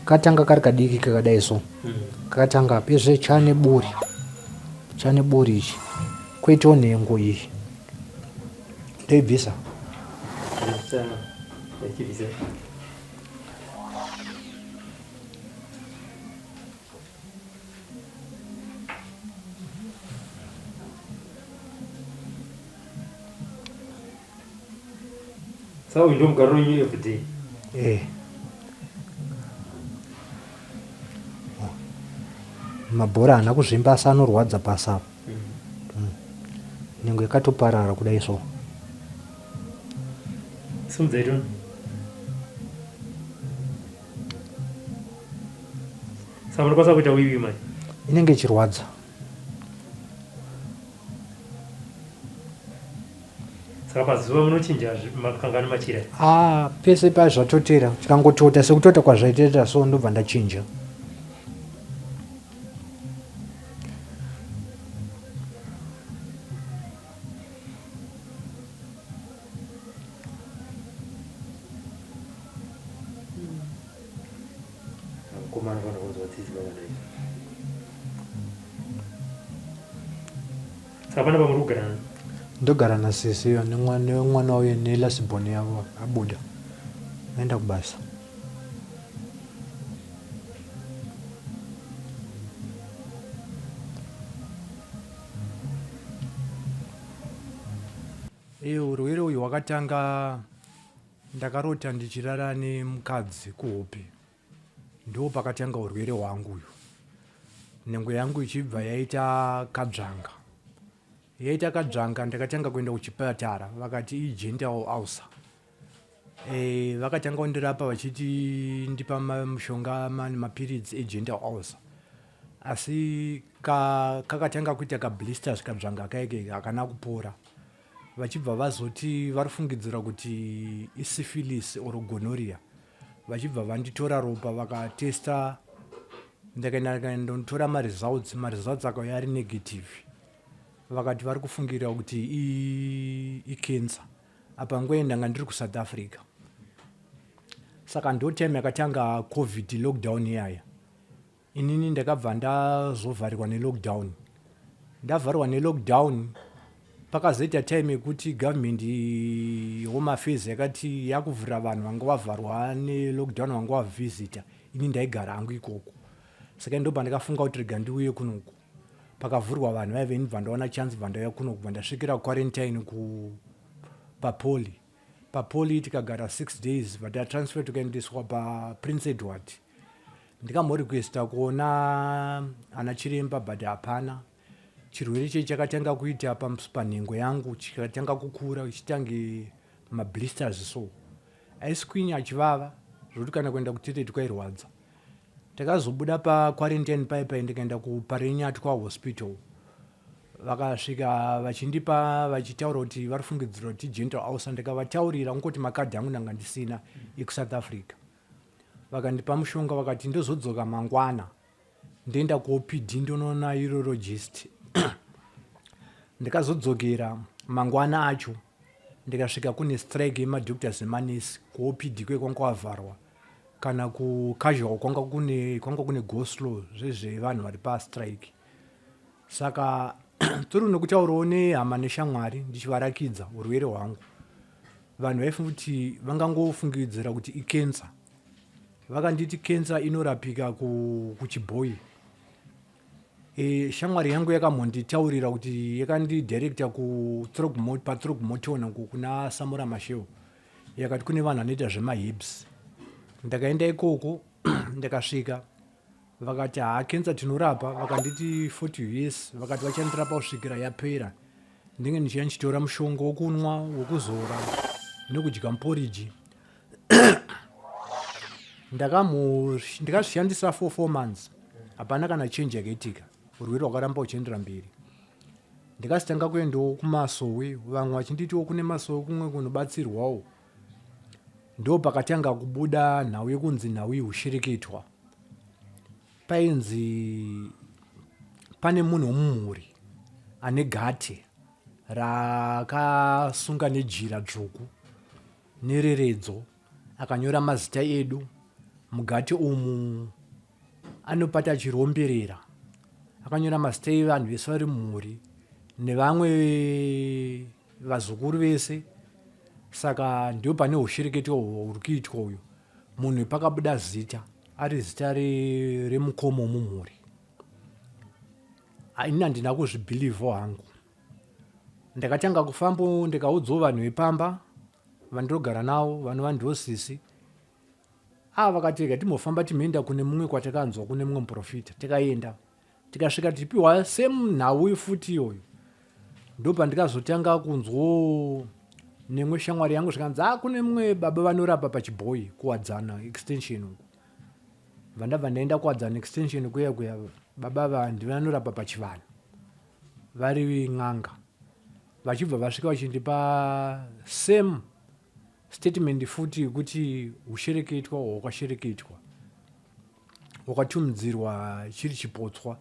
Katanga kari kadiki kakadai so. Kakatanga pezve chane buri. Chane buri ichi. Koitawo nhengo iyi. Ndoibvisa. Saka uyu ndomugariro wenyu everyday? Eh. Mabhora haana kuzvimba asi anorwadza pasi apa. Nhengo yakatoparara kudai so. Simudzai tone. Saka munokwanisa kuita wiwi manje? Inenge ichirwadza. Saka pazuva munochinja makangani machira? Ah, pese pazvatotera chikangotota sekutota kwazvaiteta so ndobva ndachinja. Mukomana anofanira kunzwa tsitsi pavana izvi. Saka pana pamuri kugara nani? Ndogara nasisi iyo nemwana uye nelasibhoni yavo abuda aenda kubasa. Iye urwere uyu hwakatanga ndakarota ndichirara nemukadzi kuhope ndo pakatanga urwere hwangu uyu nhengo yangu ichibva yaita kadzvanga yaita kadzvanga ndakatanga kuenda kuchipatara vakati igental ulcer e, vakatanga kundirapa vachiti ndipa mushonga mapiritsi egental ulcer asi kakatanga ka kuita kablisters kadzvanga kaike hakana kupora vachibva vazoti varifungidzira kuti isyphilis or gonorrhea vachibva vanditora ropa vakatesta ndakaenda ndikanotora maresults maresults akauya ari negative vakati vari kufungira kuti icancer apa nguva ndanga ndiri kusouth africa saka ndo time yakatanga covid lockdown iyaya Inini ndakabva ndazovharirwa nelockdown. Ndavharwa nelockdown pakazoita time yekuti government home affairs yakati yakuvhurira vanhu vanga vavharwa nelockdown vanga vavhizita. Ini ndaigara hangu ikoko. Saka ndobva ndakafunga kuti rega ndiuye kunoku. Pakavhurwa vanhu vaive ndibva ndawana chance bva ndauya kunoku bva ndasvikira quarantine ku papoli. Papoli tikagara 6 days bva tatransfer tukaendeswa paPrince Edward. Ndikamborequesta kuona ana chiremba but hapana. Chirwere ichi chakatanga kuita panhengo yangu chikatanga kukura chitange mablisters so. Aiskwinya achivava zvekuti kana kuenda kutoilet kwairwadza. Takazobuda paquarantine paye paye ndikaenda kuParirenyatwa hospital. Vakasvika vachindipa vachitaura kuti varifungidzira kuti gentle ulcer ndikavataurira kungoti makadhi angu ndanga ndisina ekuSouth Africa. Vakandipa mushonga vakati ndozodzoka mangwana ndoenda kuOPD ndonoona urologist. Ndakazodzokera mangwana acho ndikasvika kune strike yemadoctors nemanesi kuOPD kuye kwanga kwavharwa kana kucasual kwanga kune kwanga kune go slow zvezvevanhu vari pastrike. Saka tiri nokutaurawo nehama neshamwari ndichivarakidza urwere hwangu. Vanhu vaifunga kuti vangangofungidzira kuti icancer. Vakanditi cancer inorapika kuchibhoyi. E, shamwari yangu yakambonditaurira kuti yakandidirecta paThrogmorton uko kuna Samora Machel yakati kune vanhu vanoita zvemaherbs. Ndakaenda ikoko ndakasvika vakati haa cancer tinorapa vakanditi 40 years vakati vachandirapa kusvikira yapera ndinge ndichiya ndichitora mushonga wokunwa wokuzora nekudya muporiji ndakazvishandisa for 4 months hapana kana change yakaitika urwere hwakaramba huchiendera mberi ndikazitanga kuendawo kumasowe vamwe vachinditiwo kune masowe kumwe kunobatsirwawo Ndopakatanga kubuda nhau yekunzi nhau yehushirikitwa. Painzi pane munhu wemumhuri ane gate raakasunga nejira dzvuku nereredzo akanyora mazita edu. Mugati umu anopata achiromberera akanyora mazita evanhu vese vari mumhuri nevamwe vazukuru vese saka ndio pane ushereketwa huri kuitwa uyu munhu pakabuda zita ari zita remukoma womumhuri ini handina kuzvibhilivho hangu ndakatanga kufambo ndikaudzawo vanhu vepamba vandinogara navo vanova ndosisi ava vakati rega timbofamba timboenda kune mumwe kwatakanzwa kune mumwe muprofita tikaenda tikasvika tichipiwa same nhau futi iyoyo ndopandikazotanga kunzwawo nemwe shamwari yangu zvikanzi a ah, kune mumwe baba vanorapa pachibhoyi kuwadzana extension uku vandabva ndaenda kuwadzana extension kuya kuya baba ava ndivanorapa pachivanhu vari n'anga vachibva vasvika vachindipa same statement futi yekuti hushereketwa hwakashereketwa wakatumidzirwa chiri chipotswa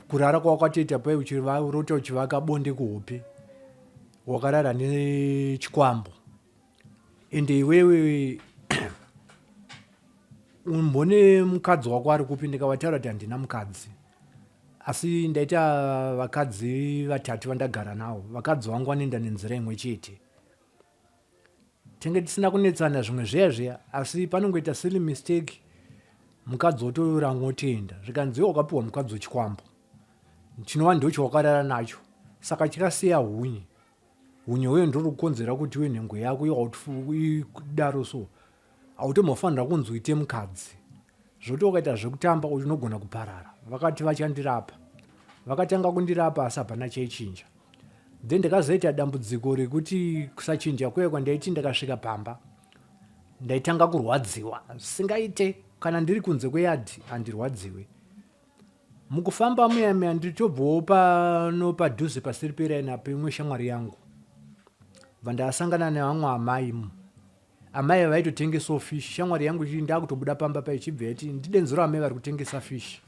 kurara kwawakatoita pai uchirota uchivaka bonde kuhope wakarara nechikwambo ende iwewe umbone mukadzi wako ari kupi ndikavataura kuti handina mukadzi asi ndaita vakadzi vatatu vandagara navo vakadzi vangu vanoenda nenzira imwe chete tenge tisina kunetsana zvimwe zviya zviya asi panongoita silly mistake mukadzi wotoranga otoenda zvikanzi iwe wakapiwa mukadzi wechikwambo chinova ndochawakarara nacho saka chikasiya hunye hunye huye ndiri kukonzera kuti uye nhengo yako idaro so hautombofanira kunzi uite mukadzi zvoti wakaita zvekutamba unogona kuparara vakati vachandirapa vakatanga kundirapa asi hapana chaichinja then ndakazoita dambudziko rekuti kusachinja kuya kwandaiti ndakasvika pamba ndaitanga kurwadziwa zvisingaite kana ndiri kunze kweyadhi handirwadziwe mukufamba muya muya nditobvawo pano padhuze pasiri peraini apo imwe shamwari yangu bva ndasangana nevamwe amai Amai vaitotengesawo fish shamwari yangu ichiti ndakutobuda pamba pa ichibva yati ndidenzero amai vari kutengesa fish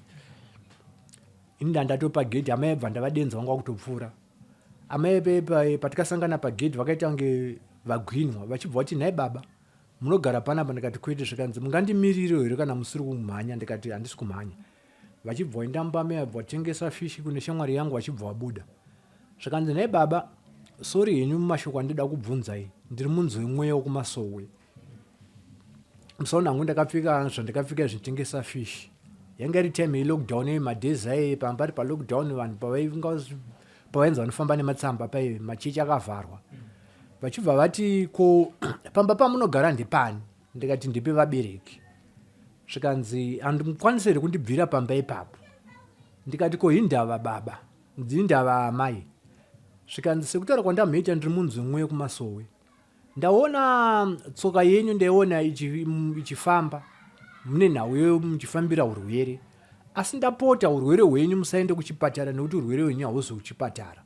ini ndandatopa gedhi amai bva ndavadenza vanga vakutopfuura amai patikasangana pagedhi vakaita kunge vagwinwa vachibva vati nhai baba munogara panapa ndikati kwete zvikanzi mungandimirire here kana musiri kumhanya ndikati handisi kumhanya vachibva vaenda mumba meya bva vatengesa fishi kune shamwari yangu vachibva vabuda zvikanzi nhai baba sori henyu mumashoko andida kubvunzai ndiri munzi wemweya wekumasowe musaona hangu ndakapfeka zvandakapfeka zvinotengesa fish yanga iri time yelockdown eye madays aye panga pari palockdown vanhu pavainzi vanofamba nematsamba paye machechi akavharwa vachibva vati ko pamba pamunogara ndepani ndikati ndipe vabereki zvikanzi handimukwanise here kundibvira pamba ipapo ndikati ko hindava baba hindava amai zvikanzi sekutaura kwandamhoita ndiri munzi mumwe yekumasowe ndaona tsoka yenyu ndaiona ichifamba mune nhau yo muchifambira urwere asi ndapota urwere hwenyu musaende kuchipatara nekuti urwere hwenyu hauzi kuchipatara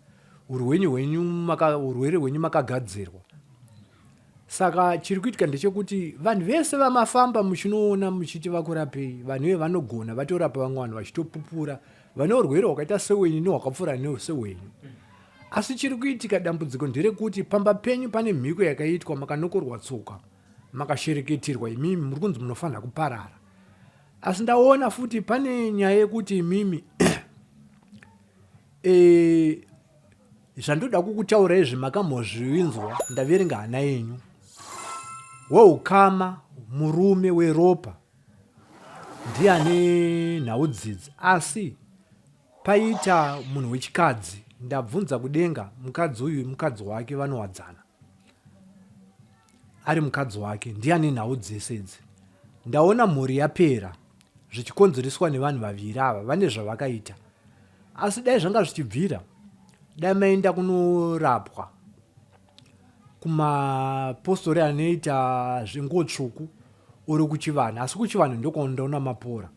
urwere hwenyu makagadzirwa Saka chiri kuitika ndechekuti vanhu vese vamafamba muchinoona muchiti vakurapei, vanhu ive vanogona vatorapa vamwe vanhu vachitopupura vane urwere hwakaita sewenyu nehwakapfuura sehwenyu. Asi chiri kuitika dambudziko nderekuti pamba penyu pane mhiko yakaitwa makanokorwa tsoka makashereketerwa imimi muri kunzi munofanira kuparara. Asi ndaona futi pane nyaya yekuti imimi e, Zvandoda kukutaura izvi makambozvinzwa ndaverenga hana yenyu. Weukama murume weropa ndiye ane nhau dzidzi asi paita munhu wechikadzi ndabvunza kudenga mukadzi uyu mukadzi wake vanowadzana ari mukadzi wake ndiye ane nhau dzese idzi ndaona mhuri yapera zvichikonzereswa nevanhu vaviri ava vane zvavakaita asi dai zvanga zvichibvira dai maenda kunorapwa kumapostori anoita zvenguo tsvuku uri kuchivanhu asi kuchivanhu ndokwandaona mapora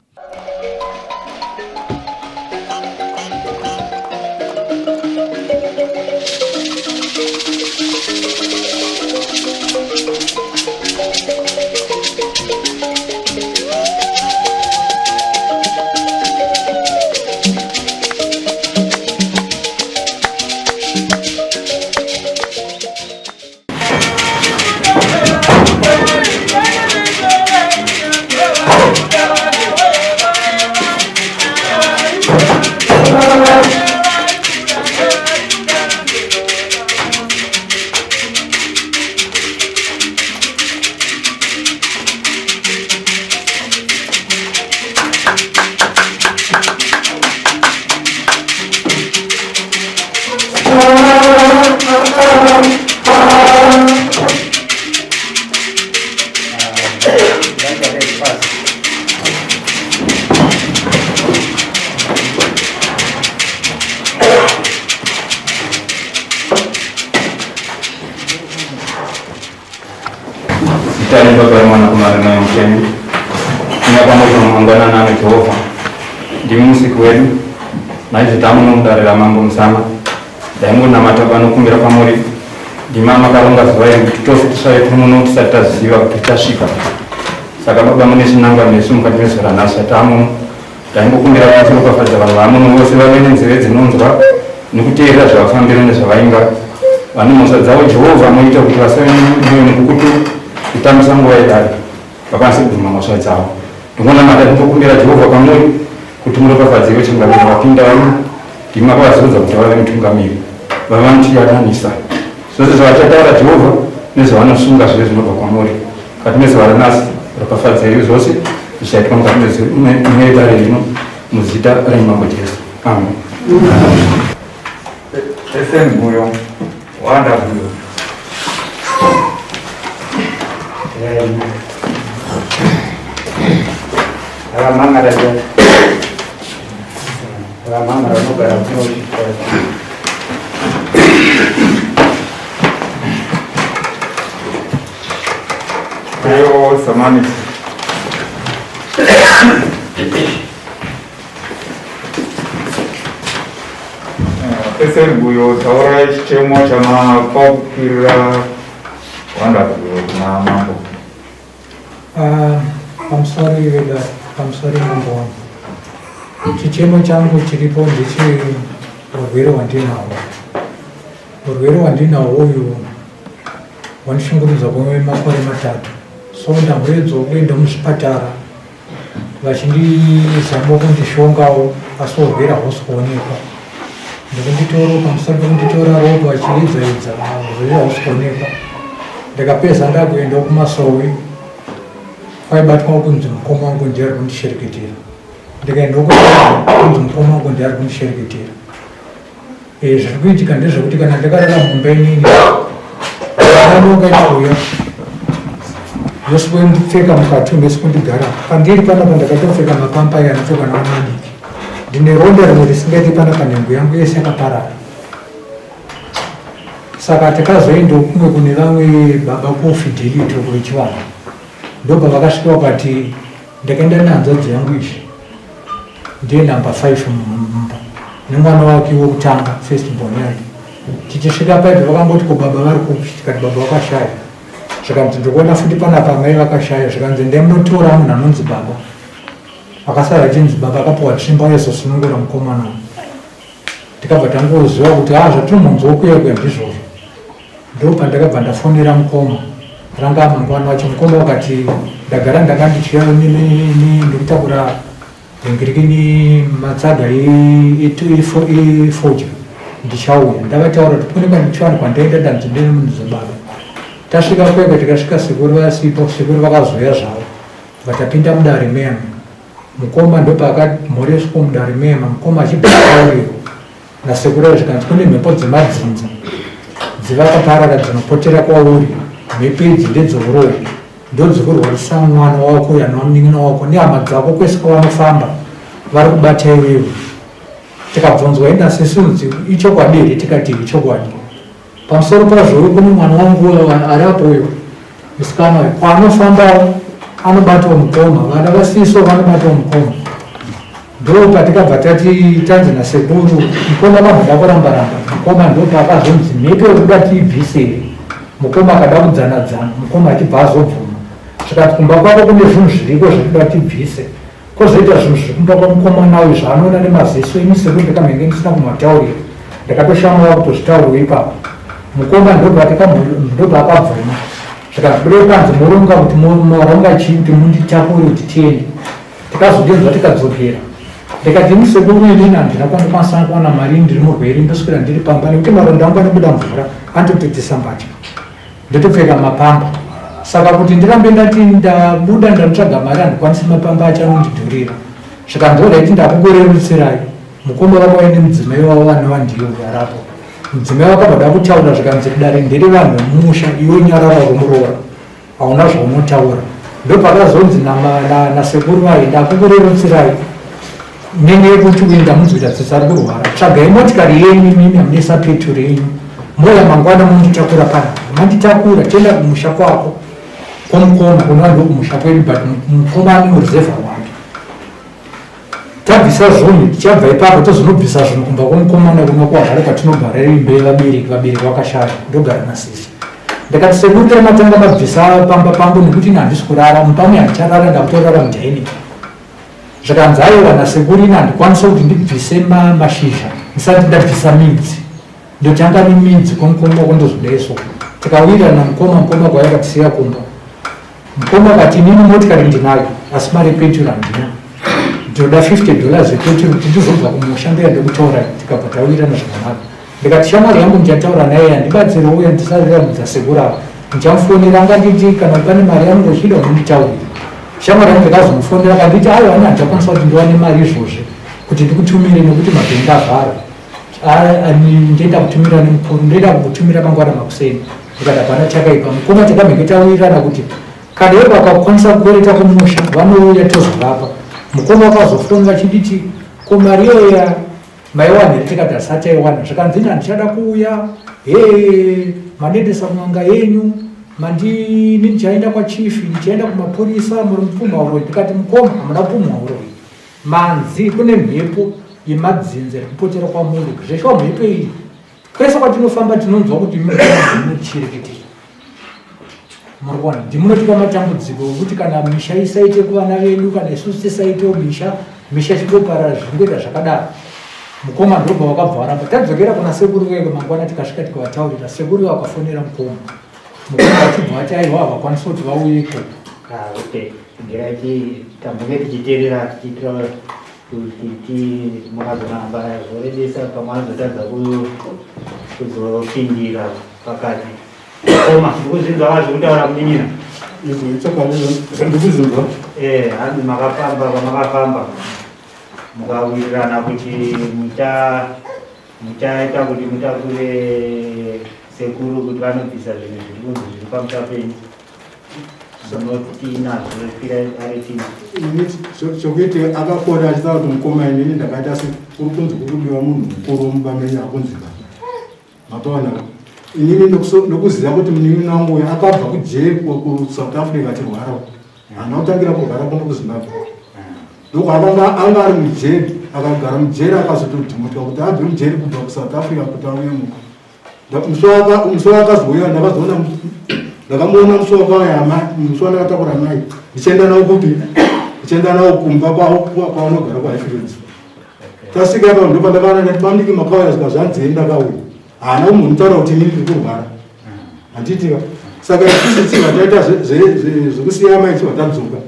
Muzita raBaba reMwanakomana neMweya Mutsvene. Kuuya kwamuri mangwanani ano Jehovha. Ndimi musiki wedu. Naizvo tamuno mudare raMambo Musama. Ndaingonamata pano kumbira kwamuri. Ndimi makaronga zuva iri kuti tose tisvave tiri muno tisati taziva kuti tichasvika. Saka Baba mune chinangwa nesu mukati mezuva ranhasi ratamuno. Ndaingokumbira kuti ropafadza vanhu vamuno vose vave nenzeve dzinonzwa nekuteerera zvavafambira nezvavainga. Vane mhosva dzavo Jehovha moita kuti vasave nemwoyo mukukutu kutambisa nguva yedare vakwanise kubvuma mhosva dzavo. Ndingonamata ndingokumbira Jehovha kwamuri kuti muropafadze vechangamire vapinda vano ndimi makavazodza kuti vave mutungamiri vave vanotiyananisa zvose zvavachataura Jehovha nezvavanosunga zvive zvinobva kwamuri mukati mezuva ranhasi ropafadzei zvose zvichaitwa mukati medare rino muzita raMambo Jesu amen. SN Guyo, Wanda Guyo. Akamangara akamangara unogara kuno. Leo Samani. SN Guyo, taura chichemo chamapa kukwirira Wanda Guyo kuna mambo. Ah, pamusoro vedare, pamusoro mambo wangu, chichemo changu chiripo ndeche urwere hwandinahwo. Urwere hwandinahwo uyu hwandishungurudza kwemakore 3. So ndamboedzawo kuenda muzvipatara vachindizama kundishongawo, asi urwere hausi kuonekwa. Ndikunditora pamusoro pekunditora ropa vachiedzaedza, urwere hausi kuonekwa. Ndikapedza ndakuendawo kumasowe, kwaibatwa kunzi mukoma wangu ndiye ari kundishereketera. Ndikaendawo kunzi mukoma wangu ndiye ari kundishereketera. Zviri kuitika ndezvekuti kana ndakarara mumba inini, vana inouya yosvikondipfeka mukati umu, yosikondigara pandiri panapa. Ndakatopfeka mapamper aya anopfekwa navana vadiki. Ndine ronda rimwe risingaiti panapa, nhengo yangu yese yakaparara. Saka takazoendawo kumwe kune vamwe baba kuFidelity uko vechivanhu, ndobva vakasvika vakati ndakaenda nehanzvadzi yangu izvi, ndiye number 5 mumba, nemwana wake wekutanga, first born yake. Tichisvika paipo vakangoti, "Ko baba vari kupi?" Tikati, "Baba vakashaya." Zvikanzi, "Ndikuona futi panapa mai vakashaya." Zvikanzi, "Ndai munotora munhu anonzi baba." Akasara achinzi baba akapiwa tsvimbo aizosunungura mukomana uyu. Tikabva tangoziva kuti ha, zvatinomunzwa kuya kuya ndizvozvo. Ndo pandakabva ndafonera mukoma ranga mangwana wacho. Mukoma wakati, "Ndagara ndanga ndichiya ndikutakura ngirikini matsaga efodya, ndichauya." Ndavataura kuti kune kwandichiwani kwandaenda, ndanzi ndine munhu baba. Tasvika kwega, tikasvika sekuru vasipo. Sekuru vakazoya zvavo, vatapinda mudare mema. Mukoma ndopaakamhoreswa mudare mema, mukoma achibva taurirwa nasekuru. Zvikanzi kune mhepo dzemadzinza dzivakaparara dzinopotera kwauri. Mhepo idzi ndedzeuroi, ndodzikurwarisa mwana wako yanova munin'ina wako nehama dzako. Kwese kwavanofamba vari kubata iwewe. Tikabvunzwa enda sesunzi, ichokwadi here? Tikati ichokwadi. Pamusoro pazvo kune mwana wangu ari apo uyo musikana uyo, kwaanofambawo anobatwa mukoma, vana vasiso vanobatwa mukoma. Ndo patikabva tati tanzi nasekuru mukoma vamboda kuramba ramba. Mukoma ndo paakazonzi mhepo yekuda tiibvise here. Mukoma akada kudzana dzana, mukoma achibva azobvuma. Zvikati kumba kwako kune zvinhu zviriko zvekuda tibvise, kwozoita zvinhu zviri kumba kwamukomana uyu zvaanoona nemaziso. Ini sekuru ndakamhenge ndisina kumataurira, ndakatoshamawa kutozvitaurwa ipapo. Mukoma ndobva akabvuma. Zvikanzi budai panze moronga kuti moronga chii kuti munditakure kuti tiende. Tikazodenzwa, tikadzokera. Ndikati, "Ini sekuru, inini handina kwandikwanisa kuwana mari, ndiri murwere, ndoswera ndiri pamba nekuti maronda angu anobuda mvura, anotototesa mbatya, ndotopfeka mapamper. Saka kuti ndirambe ndati ndabuda ndanotsvaga mari, handikwanisi, mapamper acho anondidhurira." Zvikanzi, "Alright, ndakukurerutsirai." Mukoma vakauya nemudzimai wavo vanova ndiyo yarapo. Mudzimai wakabva kutaura, zvikanzi, "Dare ndere vanhu vemumusha, iwe nyarara, romuroora hauna zvaunotaura." Ndopakazonzi nasekuru vai, "Ndakukurerutsirai nene yekuti uenda munzwira tsitsi ari kurwara. Tsvagai motikari yenyu imimi amunesa peturu yenyu, moya mangwana munditakura panapa, manditakura tienda kumusha kwako." Kwamukoma kunova ndokumusha kwedu but mukoma ane uruzevha rwake. Tabvisa zvunhu tichabva ipapo tozonobvisa zvinhu kumba kwemukomana kuno kuHarare kwatinogara iri imba yevabereki vabereki vakashaya ndogara nasisi. Ndakati sekuru dai matanga mabvisa pamba pangu nekuti ini handisi kurara mumba muya handicharara ndakutorara mudining. Zvikanzi aiwa nasekuru ini handikwanise kuti ndibvise mashizha ndisati ndabvisa midzi. Ndotanga nemidzi kwamukoma wako ndozodaiso. Tikawirirana mukoma mukoma kwaiva akatisiya kumba. Mukoma akati inini motikari ndinayo asi mari yepeturu handina. Ndinoda 50 dollars yepeturu kuti ndizobva kumusha ndoya ndokutaura tikabva tawirirana zvakanaka. Ndikati shamwari yangu ndichataura naye andibatsire uye ndisariramudza sekuru ava. Ndichamufonera anganditi kana pane mari yangu uchida unonditaurira. Shamwari yangu ndakazomufonera akanditi aiwa ini handichakwanisa kuti ndiwane mari izvozvi kuti ndikutumire nekuti mabhengi avhara. Ndoenda kutumira nemukuru ndoenda kukutumira mangwana makuseni. Ndikati hapana chakaipa. Mukoma takamhenge tawirirana kuti kana ivo vakakwanisa kukwereta kumusha vanouya tozovapa. Mukoma vakazofona vachinditi ko mari iyoya maiwana here tikati asati aiwana zvikanzi ini handichada kuuya hee manendesa kun'anga yenyu mandini ndichaenda kwachifi ndichaenda kumapurisa muri mupumha uroyi ndikati mukoma hamuna kupumha uroyi manzi kune mhepo yemadzinza iri kupotera kwamuri zveshuwa mhepo iyi kwese kwatinofamba tinonzwa kuti munotichireketera muri kuona ndimunotipa matambudziko ekuti kana misha isaite kuvana vedu kana isusu tisaitewo misha misha chingoparara zvingoita zvakadaro mukoma ndobva wakabva waramba tadzokera kuna sekuru veke mangwana tikasvika tikavataurira sekuru vakafonera mukoma mukoma vachibva vati aiwa havakwanisi kuti vauye ikoko ah, okay. Tambunge tichiteerera tichiitira kuti mukazoramba zvorebesa pamwe anozotadza kuzopindira pakati koma ndikuzvinzwa vazvikutaura munin'ina ndikuzvinzwa eh, hanzi makafamba kwamakafamba mukawirirana kuti muchaita kuti mutakure sekuru kuti vanobvisa zvinhu zviri kunzi zviri pamusha penyu Chokuiti akafona achitaura kuti mukoma inini ndakaita sekuri kunzi kuri kudiwa munhu mukuru mumba menyu akunzi baba mapaona inini nokuziva kuti munin'ina wangu uyu akabva kujeri kusouth africa achirwara haana kutangira kurwara kuno kuzimbabwe ndokuakanga anga ari mujeri akagara mujeri akazotodhimotwa kuti abve mujeri kubva kusouth africa kuti auye muko Musi waakazouya ndakazoona ndakamuona musi wakauya amai musi wandakatakura amai ndichienda nawo kupi ndichienda nawo kumba kwavanogara kwahighfields tasvika ipapo ndopandakaona ndati bamdiki makauya zvika zvanzi ndakauya haana kumbonitaura kuti inini ndiri kurwara handiitika saka isusu chibva taita zvekusiya amai chibva tadzoka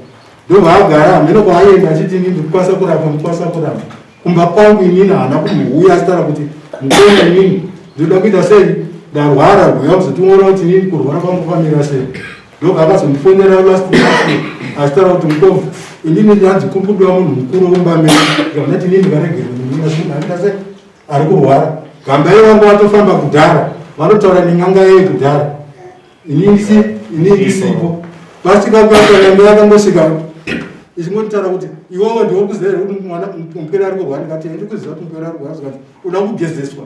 ndobva agara hameno kwaaienda achiti inini ndikukwanisa kurapa ndikukwanisa kurapa Kumba kwangu inini haana kumhuuya achitaura kuti mukoma inini ndinoda kuita sei ndarwara huya kuzotiona kuti inini kurwara kwangu kwamira sei ndobva akazondifonera last achitaura kuti mukoma inini ndanzi kuri kudiwa munhu mukuru womba menyu ndikaona kuti inini ndikaregerwa nemunhu sei ari kurwara gamba iye vanga vatofamba kudhara vanotaura nen'anga yeye kudhara ini ndisipo vasvika kuata yanga yakangosvika ichingonditaura kuti iwewe ndiwe kuziva here kuti mwana mupwere ari kurwara ndikati ndi kuziva kuti mupwere ari kurwara zvikati uda kugezeswa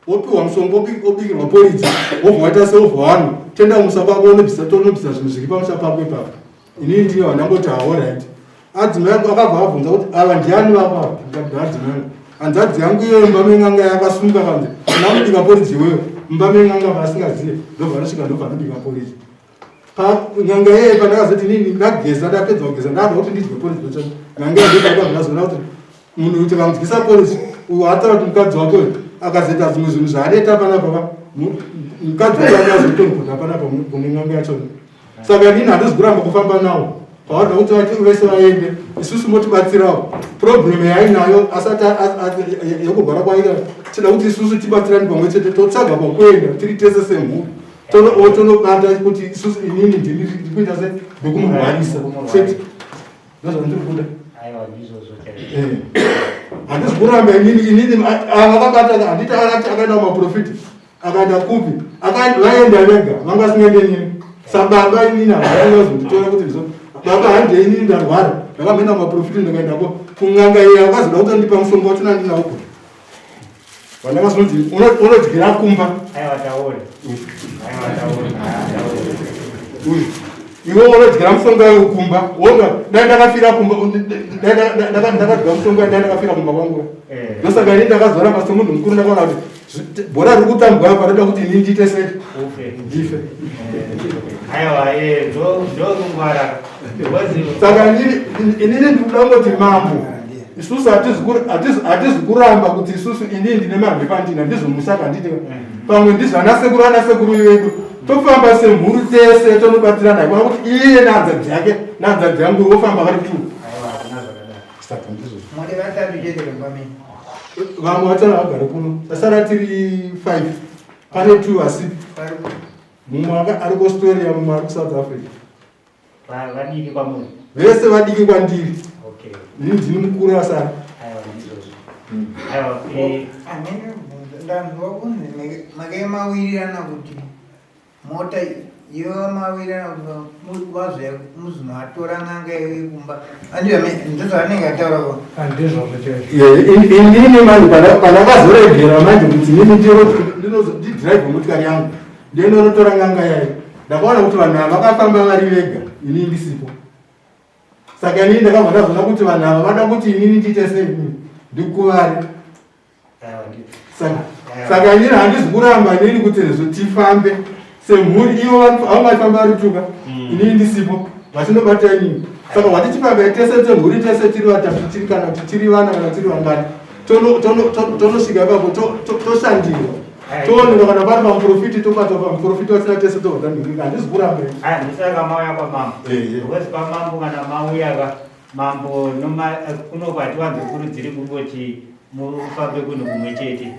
wopiwa mushonga wobikirwa poridzi wobva waita seobva wanhu tenda kumusha kwako unobvisa tonobvisa zvinhu zviri pamusha pako ipapo inini ndiyo handangoti haorit adzimai yangu akabva abvunza kuti ava ndiani vako ava ndikati adzimai yangu hanzvadzi yangu iyoyo mumba men'anga yakasunga kanzi anamubika poriji iweyo mumba men'anga vaasingazive ndobva anosvika ndobva anobika poriji n'anga iyoyo pandakazoti nini ndageza ndapedza kugeza ndada kuti ndidye poriji ndocho n'anga iyoyo ndobva ndazoona kuti munhu uyu tikamudyisa poriji uyu ataura kuti mukadzi wake uyu akazoita zvimwe zvinhu zvaanoita panapa mukadzi wake akazotongoda panapa kune n'anga yachona saka inini handisi kuramba kufamba nawo pavarida kuti vati vese vaende isusu motibatsirawo problem yainayo asati yekurwara kwaita tida kuti isusu tibatsirani pamwe chete totsvaga kwakuenda tiri tese semhuri tonobata kuti isusu inini ndini ndikuita se ndokumurwarisa chete ndozvandiri kuda eh. handisi kuramba inini inini avakabata handiti akaenda kumaprofiti Akaenda kupi? Akaenda vaenda vega, vanga vasingaende nini. Sababa inini havana kuzonditora kuti ndizo. Baba handei inini ndarwara. Ndakamboenda kumaprofiti ndikaendako kun'anga iya vakazoda kutondipa mushonga wacho nandinawo kuti. Vana vasinonzi unodyira kumba. Aiwa taure. Aiwa taure. Uyu. Iwe unodyira musonga wekumba wonga dai ndakafira kumba ndakadya musonga dai ndakafira kumba kwangu. Eh. Ndosaka ini ndakazoramba semunhu mukuru ndakaona kuti bhora riri kutambwa apa roda kuti ini ndiite sei ndife. Aiwa, eh, ndokungwara. Saka inini ndikuda kungoti mambo isusu hatizi kuramba kuti isusu inini ndine mamhepo andina ndizvo musaka handiti pamwe ndizvo anasekuru anasekuru vedu tofamba semhuri tese tonobatirana haikona kuti iye nehanzadzi yake nehanzadzi yangu vofamba vari two. Saka ndizvo Muri vatatu chete kumba menyu. Vamwe vachana vagare kuno tasara tiri five pane two asipo. Vari ku- Mumwe ari kuAustralia mumwe ari kuSouth Africa. Vadiki kwamuri? Vese vadiki kwandiri. Okay. Ini ndini mukuru asara. Aiwa, ndizvozvo. Aiwa, eh, Amene bvunza ndanzwa kunzi makemawirirana kuti mota iwe mawirirana kuti vazouya muzonoatora n'anga iwe kumba. Ndizvo zvaanenge ataura ko. Handizvozvo chaizvo. Inini manje pandakazoregera manje kuti inini ndidhiraivhe motikari yangu ndinonotora n'anga yayo ndakaona kuti vanhu ava vakafamba vari vega inini ndisipo. Saka inini ndakabva ndazoona kuti vanhu ava vada kuti inini ndiite sei ndikuvare. Aiwa, ndizvo. Saka inini handizi kuramba inini kuti zvo tifambe semhuri ivo vangaifamba vari tuka inini ndisipo vachinobata inini. Saka wati tifambe tese semhuri tese tiri vatatu tiri kana kuti tiri vana kana tiri vangani tonosvika ipapo toshandirwa toonekwa kana pari pamuprofiti tobatwa pamuprofiti wasina tese tobva tanhingirika. Handizi kuramba ini. Aya, ndisaka mauya kwamambo. Eh, eh. Because kwamambo kana mauya ka mambo kuno kwatiwanzokurudziri kungoti mufambe kunhu kumwe chete.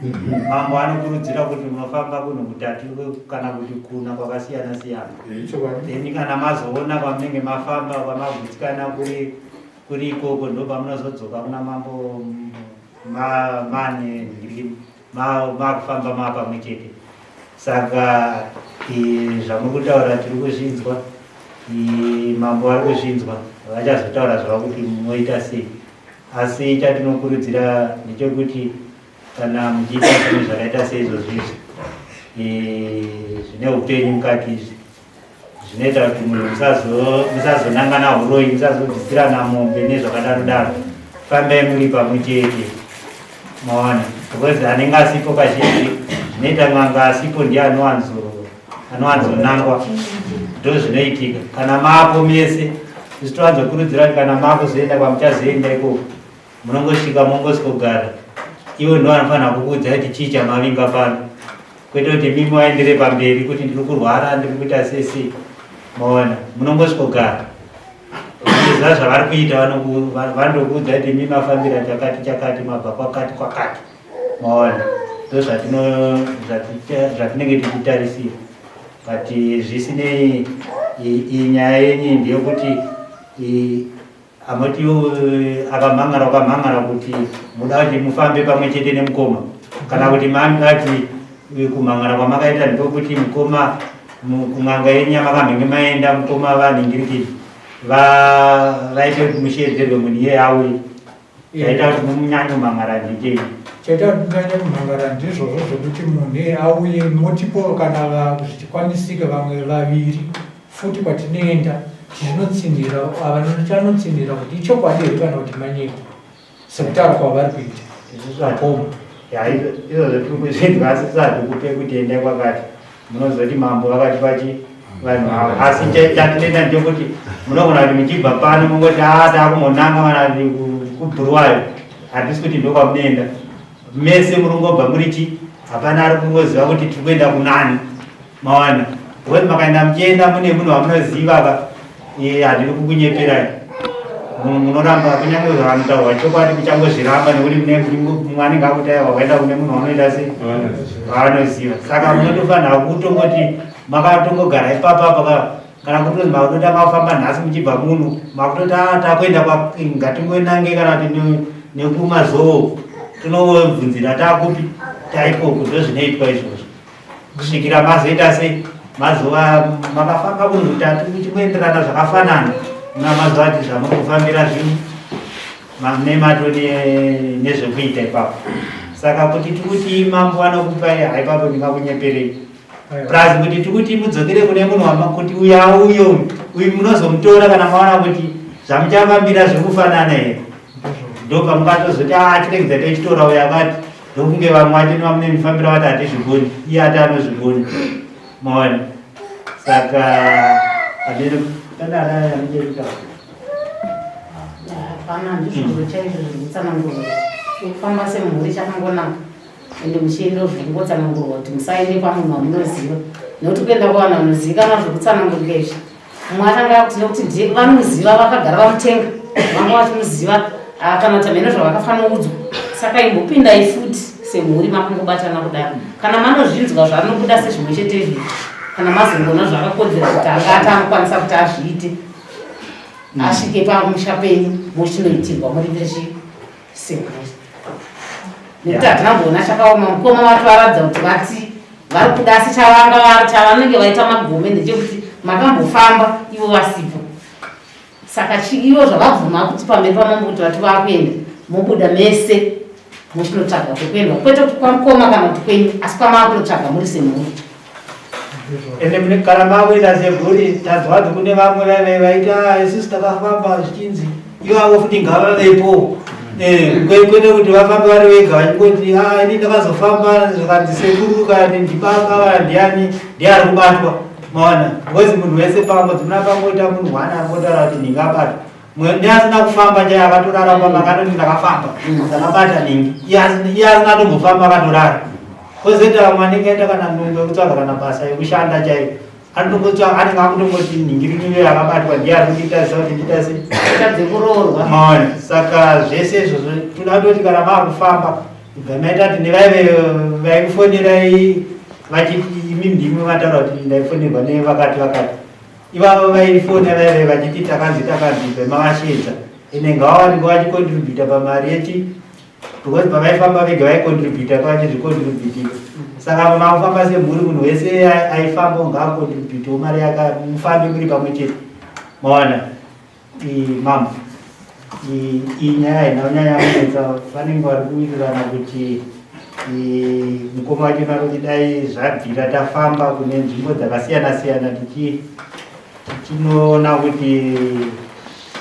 Mambo anokurudzira kuti munofamba kunhu kutatu kana kuti kuna kwakasiyana siyana. Ichokwadi. Then kana mazoona kwamunenge mafamba kwamagutsikana kuri kuri ikoko ndo pamunozodzoka kuna mambo mane makufamba maa pamwe chete. Saka zvamuri kutaura tiri kuzvinzwa, mambo vari kuzvinzwa, vachazotaura zvavo kuti munoita sei. Asi chatinokurudzira ndechekuti kana muchiita zvinhu zvakaita seizvozvo izvi zvine upenyu mukati izvi zvinoita kuti munhu musazonangana uroyi, musazobvisirana mombe nezvakadaro daro, fambai muri pamwe chete maona, because anenge asipo kazhinji zvinoita n'anga asipo ndiye anowanzonangwa. Ndo zvinoitika kana maapo mese. Isu towanzokurudzira kuti kana maakuzoenda kwamuchazoenda ikoko munongosvika mongosvigara, ivo ndo vanofanira kukuudza kuti chii chamavinga pano, kwete kuti mimi waendere pamberi kuti ndiri kurwara ndiri kuita sesi. Maona, munongosvigara vachiziva zvavari kuita, vanokuudza kuti mi mafambira chakati chakati, mabva kwakati kwakati. Maona, ndo zvatinenge tichitarisira. But zvisinei iyi nyaya yenyu ndeyekuti amati akamhangara ukamhangara kuti muda kuti mufambe pamwe chete nemukoma kana kuti mangati kumhangara kwamakaita ndikokuti mukoma kun'anga yenyu yamakamhenge maenda mukoma vanhingirikini vaite kuti musheedzerwe munhu iye auye. Chaita kuti munyanye kumhangara ndechei? Chaita kuti munyanye kumhangara ndizvozvo zvekuti munhu iye auye motipo kana zvichikwanisika vamwe vaviri futi kwatinoenda tichinotsinhira vanochanotsinhira kuti ichokwadi here kana kuti manyepo sekutaura kwavari kuita vakoma. Ya, izvozvo tiri kuzvinzwa asi tisati kupe kuti endai kwakati munozoti mambo vakati pachi vanhu ava. Asi chatinoita ndechekuti munogona kuti muchibva pano mungoti a takumbonanga kana kuti kuBhuruwayo, hatisi kuti ndokwamunoenda mese muri kungobva muri chi hapana ari kungoziva kuti tiri kuenda kunani. Mawana, because makaenda muchienda mune munhu wamunoziva ka handiri kukunyeperai. Munoramba kunyange zvavanotaurwa chokwadi muchangozviramba nekuti mumwe anenge akuti aiwa waenda kune munhu wanoita sei waanoziva. Saka munotofanira kutongoti makatongogara ipapa pa kana kuti makutotanga kufamba nhasi muchibva muno makutoti "Ah, takuenda ngatingoenange kana kuti nekumazoo tinobvunzira takupi taikoko." Ndo zvinoitwa izvozvo kusvikira mazoita sei mazova makafamba kunhu kutatu muchingoenderana zvakafanana muna mazuva ati zvamurikufambira zvinhu nemato nezvekuita ipapo. Saka kuti tikuti mambo anokupai haipapo ndingakunyeperei. Plus kuti tikuti mudzokere kune munhu wama kuti uya uyo uyu munozomutora kana maona kuti zvamuchafambira zviri kufanana here. Ndopamungatozoti ah tiregedza tichitora uyo akati ndokunge vamwe vacho nevamune mifambiro vati hatizvigoni iye ati anozvigona. Maona? Saka hameno pane ana anenge kutaura. Hapana, ndizvozvo chaizvo zviri kutsanangurwa. Kufamba semhuri chakangonaka. Ende muchienda zvekungotsanangurwa kuti musaende pamunhu wamunoziva. Nekuti kuenda kwavanhu vanozivikanwa zvekutsanangurika izvi. Mumwe atanga kuti nekuti ndiye vanomuziva vakagara vamutenga. Vanga vachimuziva ah, kana kuti hameno zvavakafanoudzwa. Saka imbopindai futi semhuri makangobatana kudaro. Kana manozvinzwa zvanobuda sezvimwe chete izvi. Kana mazongoona zvakakodzera kuti anga atanokwanisa kuti azviite. Asvike pamusha penyu mochinoitirwa muri veshe semhuri. Nekuti hatina kumboona chakaoma mukoma vacho varatidza kuti vati vari kuda asi chavanga vari chavanenge vaita magome ndechekuti makambofamba ivo vasipo. Saka ivo zvavabvuma kuti pamberi pamambo kuti vati vakuenda mobuda mese mochinotsvaga kwekuenda kwete kuti kwamukoma kana kuti kwenyu asi kwamaakunotsvaga muri semhuri. Ende mune kana makuenda semhuri tanzwa kuti kune vamwe vaive vaita isusu takafamba zvichinzi ivavo futi ngavavepo eh, kwete kuti vafambe vari vega vachingoti ah, ini ndakazofamba zvikanzi sekuru kana ndibaba kana ndiani ndiye ari kubatwa maona because munhu wese pamwe dzimuna pangoita munhu one angotaura kuti ndingabatwa neasina kufamba chaiye akatorara pamba akatoti ndakafamba ndakabata nhingi iye asina tombofamba akatorara kozoita vamwe anenge aita kana nungo yekutsvaga kana basa yekushanda chaiyo anotongotsvaga anenge akutongoti nhingi riniyo yakabatwa ndiye ari kunditarisa kuti ndiita sei dzekuroorwa maona saka zvese izvozvo toda kutoti kana maakufamba ibva maita kuti nevaive vaikufonerai vachiti imi ndimwe mataura kuti ndaifonerwa nevakati vakati Ivavo vaifona vaive vachiti takanzi takanzi ibve mavasheedza ende ngavawanikwe vachicontributa pamari yechi because pavaifamba vega vaicontributa pavachizvicontributira saka makufamba semhuri munhu wese aifamba ngaacontributewo mari yaka mufambe muri pamwe chete mawana mambo iyi nyaya haina kunyanya kunetsa vanenge vari kuwirirana kuti mukoma wacho vari kuti dai zvabvira tafamba kune nzvimbo dzakasiyana siyana tichinoona kuti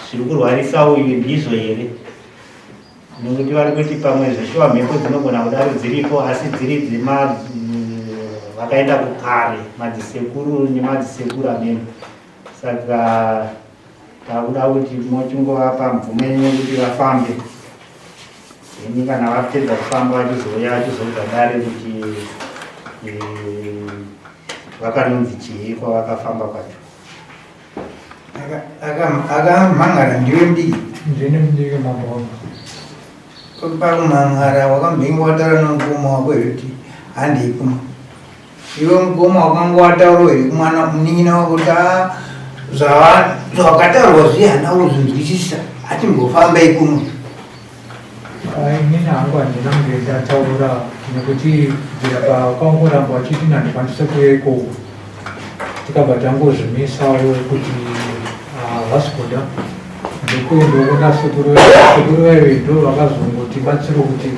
zviri kurwarisa uyu ndizvo here nekuti vari kuti pamwe zveshuwa mhepo dzinogona kudaro dziripo asi dziri dzema vakaenda kukare madzisekuru nemadzisekuru amene saka Takuda kuti mochingovapa mvumo yenyu kuti vafambe. Ini kana vapedza kufamba vachizouya vachizoudza dare kuti eh, vakanonzi chii kwavakafamba kwacho. Akamhangara ndiwe mudiki. Ndini mudiki mambo wangu. Pakumhangara wakambenge wataura nomukoma wako here kuti handei kuno. Iwe mukoma wakanga wataura here kumwana munin'ina wako kuti ah, zvawakataurwa zviye hana kuzvinzwisisa atimbofambai kuno. Inini hangu handina kunge ndataura nekuti kubvira pakangoramba vachiti handikwanise kuuya ikoko tikabva tangozvimisawo kuti havasi kuda ndokuendawo kuna sekuru sekuru vaive ndo vakazongotibatsira kuti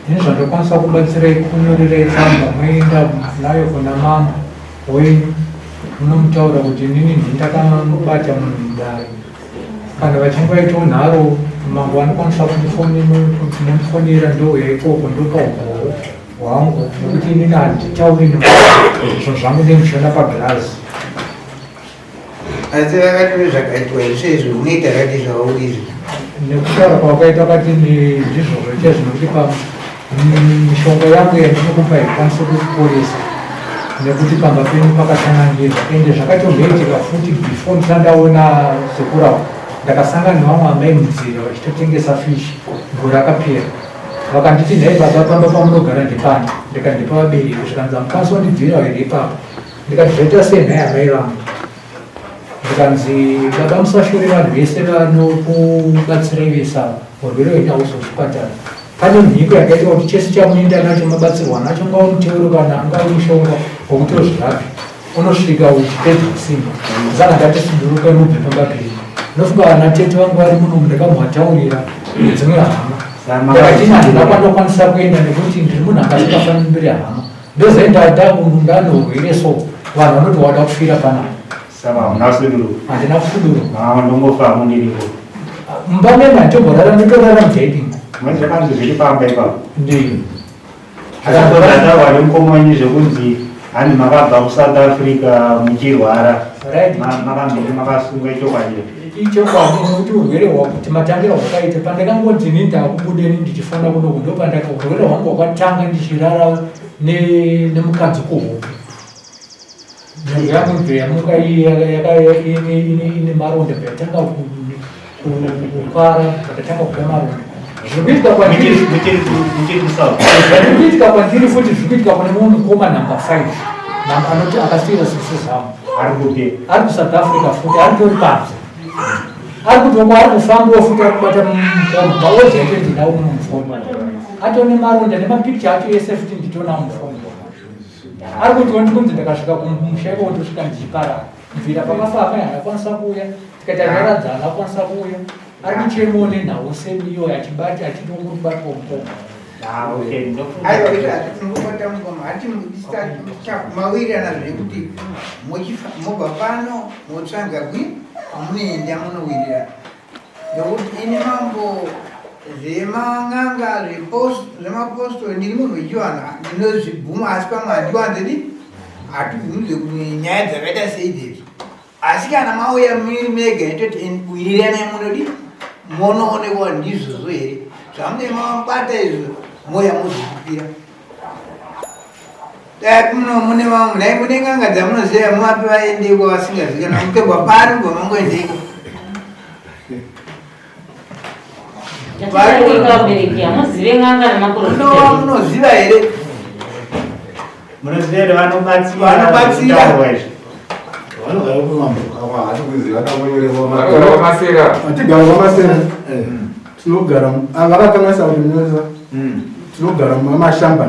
Ini zvandokwanisa kubatsirai kukunyorerai tsamba moenda nayo kuna mambo wenyu munomutaura kuti inini ndini ndakamubata munhu mudare. Kana vachinge vaitawo nharo mambo vanokwanisa kundifonera ndouya ikoko ndopa umboo hwangu nekuti inini handitauri nemunhu zvinhu zvangu ndenge ndichiona pagirazi. Asi vakati zvakaitwa izvo izvi unoita rati zvauri izvi. Nekutaura kwawakaita wakati ndizvozvo chaizvo nekuti pa mishonga yangu yandinokupa haikwanisi kukuporesa nekuti pamba penyu pakasanangirwa ende zvakatomboitika futi before ndisati ndaona sekuru avo ndakasangana nevamwe amai munzira vachitotengesa fish gore rakapera vakanditi nhai baba pamba pamunogara ndepani ndikati ndepa vabereki zvikanzi hamukwanisi kundibvira here ipapo Ndikati zvaita sei nhai amai vangu? Zvikanzi baba musashore vanhu vese vanokubatsirai vese ava, urwere hwenyu hauzi kuchipatara. Pane mhiko yakaita kuti chese chamunoenda nacho mabatsirwa nacho ungava muteuro kana ungava mushonga wekuti uzvirape unosvika uchipedza simba. Saka ndati sudurukai mubve pamba penyu. Ndofunga vana tete vangu vari muno ndakamuvataurira nedzimwe hama. Ndakati handina kwandokwanisa kuenda nekuti ndiri munhu anga asingafambiri hama. Ndozoenda ndanohwire so vanhu vanoti wada kufira panapa. Saka hamuna kusuduruka? Handina kusuduruka. Ah, ndongofa mundiripo. Mumba mema handitomborara, ndotorara mudining. Manje zvakanzi zviri pamba ipapo. Ndiyo. Zvataurwa nemukoma wenyu zvekunzi hanzi makabva kuSouth Africa muchirwara. Right. Makambenge makasungwa ichokwadi. Ichokwadi nekuti urwere hwakuti matangira hwakaita pandakangoti ini ndakubudeni ndichifona kuno ndopandaka urwere hwangu hwakatanga ndichirara nemukadzi kuhope. Nhengo yangu ibve yamuka ine maronda bva yatanga kukwara ndatanga kuda maronda. Zviri kuitika kwandiri zviri kuitika kwandiri futi zviri kuitika kune mumwe mukoma number 5 anoti akasiyira sisi zvangu. Ari kupi? Ari kuSouth Africa futi, ari kutori panze. Ari kuti uko ari kufambawo futi ari kubata mukoma maodzi acho ndinawo mumufoni. Atone maronda nemapicture acho ese futi nditonawo mufoni. Ari kuti wandikunzi ndakasvika kumusha ikoko ndosvika ndichiparara. Kubvira pakafa amai haana kukwanisa kuuya, tikaita nyaradza haana kukwanisa kuuya. Ari kuchemawo nenhau same iyoyo achibata achiti uri kubatwa mukoma. Ah, okay, ndofunga. Aiwa, izvo hatisi mukoma, hati mawirirana zvekuti mobva pano motsvaga kwi kwamunoenda munowirirana. Nokuti ini mambo zveman'anga zvemapostori ndiri munhu wechivanhu ndinozvibvuma, asi pamwe handiwanzedi hatibvumidzwe nyaya dzakaita seidzedzo. Asi kana mauya muri mega itoti wiriranai munodi monoonekwa ndizvozvo here zvamunenge mabata izvo moya mozvikupira. Dai muno mune vamwe dai mune n'anga dzamunoziva muvape vaendeko vasingazivi mupegwa pari kubva mangoendeko. Vabereki hamuzive n'anga nemaprofita. Munoziva here? Munoziva here vanobatsira? Vanobatsira. Zvekutaurwa izvi. Vanogara kumambo. Vanogara kwaMasera. Hatigara kwaMasera. Tinogara vakakanganisa kuti munyoresa. Tinogara mumashamba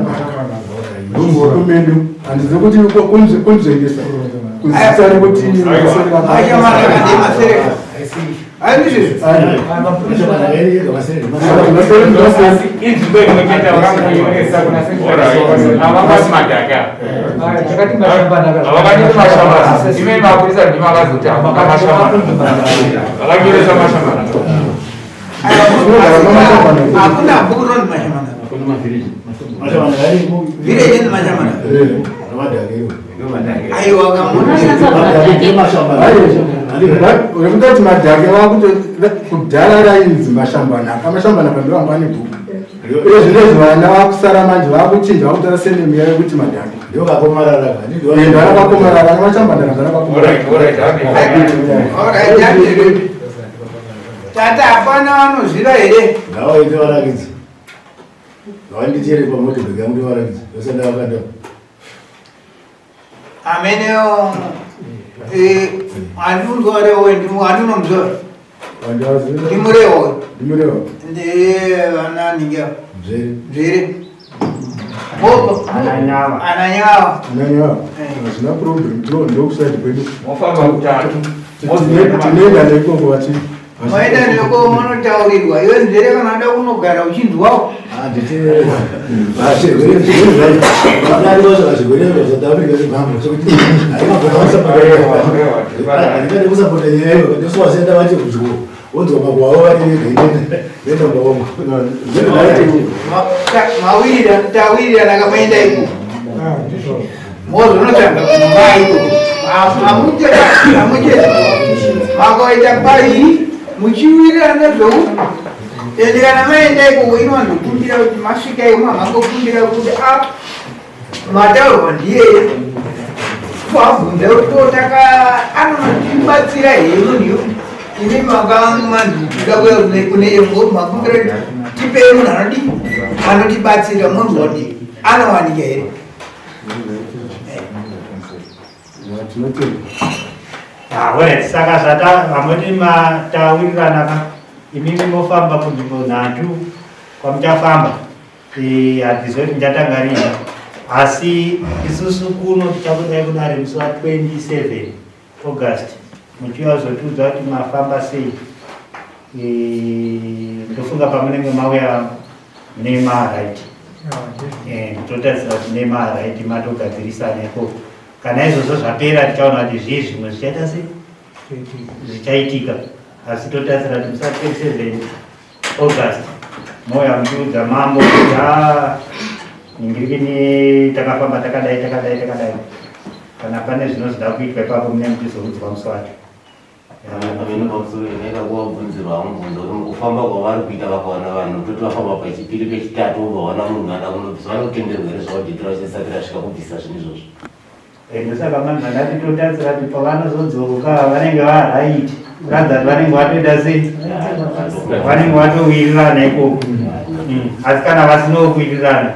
ndomuroko medu. Handizivi kuti kunzvengesa. Kuzita rekuti Masera. Ai ndizvo. Inzvimbo imwe chete vakangonyoresa kuna avangati madhaka. Takati mashamba. Havakanyori mashamba. Ime mapurisa ndimi akazoti hakuna mashamba. Vakanyoresa mashamba. Hakuna bhuku rinonzi Mashamana. Village inonzi Mashamana. Aiwa rekutoti madhake vakuti kudhara rainzi mashambanaka. Mashambanaka ndo vanga vane bhuku. Uye zvinezvi vana vakusara manje vakuchinja vakutora senemu yayo kuti madhake. Ndo rakakomarara nemashambanaka zvarakakomarara. Tata hapana vanoziva here? Ngavaite varakidzi. Ngavanditere pamotobhegi yangu ndivarakidzi. Vese ndavakada. Amenewo handinzwarewo handinomzora. Ndimurewo. Ndimurewo. Ndevananinge Nzvere. Nzvere. Ananyawa. Ananyawa. Ananyawa. Hazvina problem. Ndokusaidi kwedu. Mofamba kutatu. Tinoenda neikoko vachi. Maenda neko munotaurirwa. Iwe Nzvere kana uda kunogara uchinzwawo. Handiterera. Zvirwere zvaSouth Africa zvemhambo zvekuti handingade kusapota nyaya iyo ndosowasenda vache kudyo wonzwa makuva avo vari vega inoenda kumba kwangu. Mawirira tawirirana kamaenda iko. Mozonotsvaga kumba iko. Amuche amuche. Makaita paviri muchiwirirana zvou. Ende kana maenda ikoko inowanzokumbira kuti masvika iko mamangokumbira kuti a mataurwa ndiyeye. Twabvunza kuti totaka anonotibatsira here munhu imi makamanzi kuda kuya kune ngo makumbira tipei munhu anodi anotibatsira munhu wodi anowanika here? Tinotenda. Ah, alright. Saka zvata hamoti matawirirana ka imimi mofamba kunzvimbo nhatu kwamuchafamba. Handizivi kuti muchatanga rini, asi isusu kuno tichakudai kudare musi wa27 August muchiuya kuzotiudza kuti mafamba sei. Ndofunga pamunenge mauya mune maright. Eh, totarisira kuti nemaraiti matogadzirisana ikoko. Kana izvozvo zvapera tichaona kuti zvii zvimwe zvichaita sei zvichaitika. Asi totarisira kuti musi 27 August mouya muchiudza mambo kuti haa ningirikini takafamba takadai takadai takadai. Kana pane zvinozoda kuitwa ipapo mune muchizoudzwa musi wacho. Amene pamusoro ndaida kuvabvunzirwa mubvunzo kuti mukufamba kwavari kuita vakawana vanhu toti vafamba pechipiri pechitatu vobva vaona munhu ada kunobvisa vanotenderwa here zvaudhitira vachisati rasvika kubvisa zvinhu izvozvo. Eh, ndosaka manje ndati totarisira kuti pavanozodzoka vanenge varaiti kuratidza kuti vanenge vatoita sei vanenge vatowirirana ikoko mm. asi kana vasinawo kuwirirana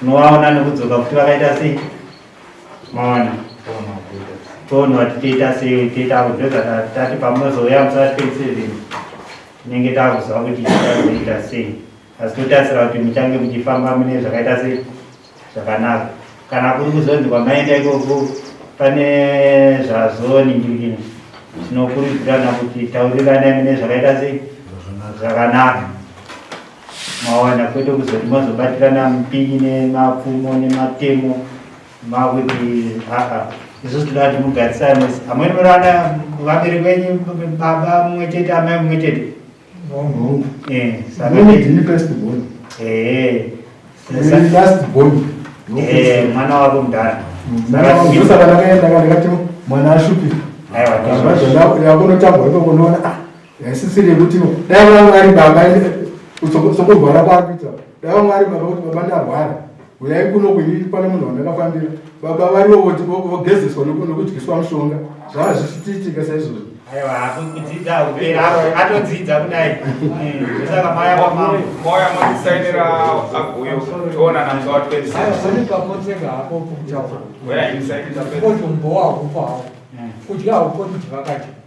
tinovaona nekudzoka kuti vakaita sei maona toona kuti toita sei toita kudzoka tati pamunozouya musi wa 27 tinenge takuziva kuti tichazoita sei asi totarisira kuti muchange muchifamba mune zvakaita sei zvakanaka kana kuri kuzonzi kwamaenda ikoko pane zvazoningirikina tinokurudzirana kuti tauriranai mune zvakaita sei zvakanaka mawana kwete kuzoti mazobatirana mupinyi nemapfumo nematemo makuti aa isusu tinoda kuti mugarisane amweni murana vabereki venyu baba mumwe chete amai mumwe chete eh, eh, eh, mwana wako mudhara ndosaka ndakaenda ndakati mwana ashupi yakunotambwa ikoko ndoona ah Haisisiri yekuti dai vanga vari baba sokurwara kwakuita dai vanga vari baba kuti baba ndarwara uyai kuno kuini pane munhu wandakafambira baba variwo vogezeswa nokudyiswa mushonga zvava zvichitiitika saizvozvo aiwa kudzidza kupera atodzidza kudai saka maya kwamambo moya motisainira aguyo toonana musi wa 26 kapotseka hako kutaura otombowa hakupa hawo kudya haupo kuti vakadya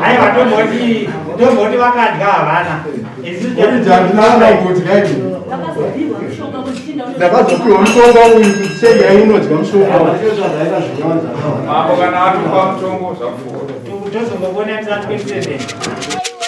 Aiwa tomboti tomboti vakadya havana. Ndakazopiwa mushonga uyu kuti sei yainodya mushonga. Mambo kana atopa mutongo zvapfuura. Tozongokuona 27.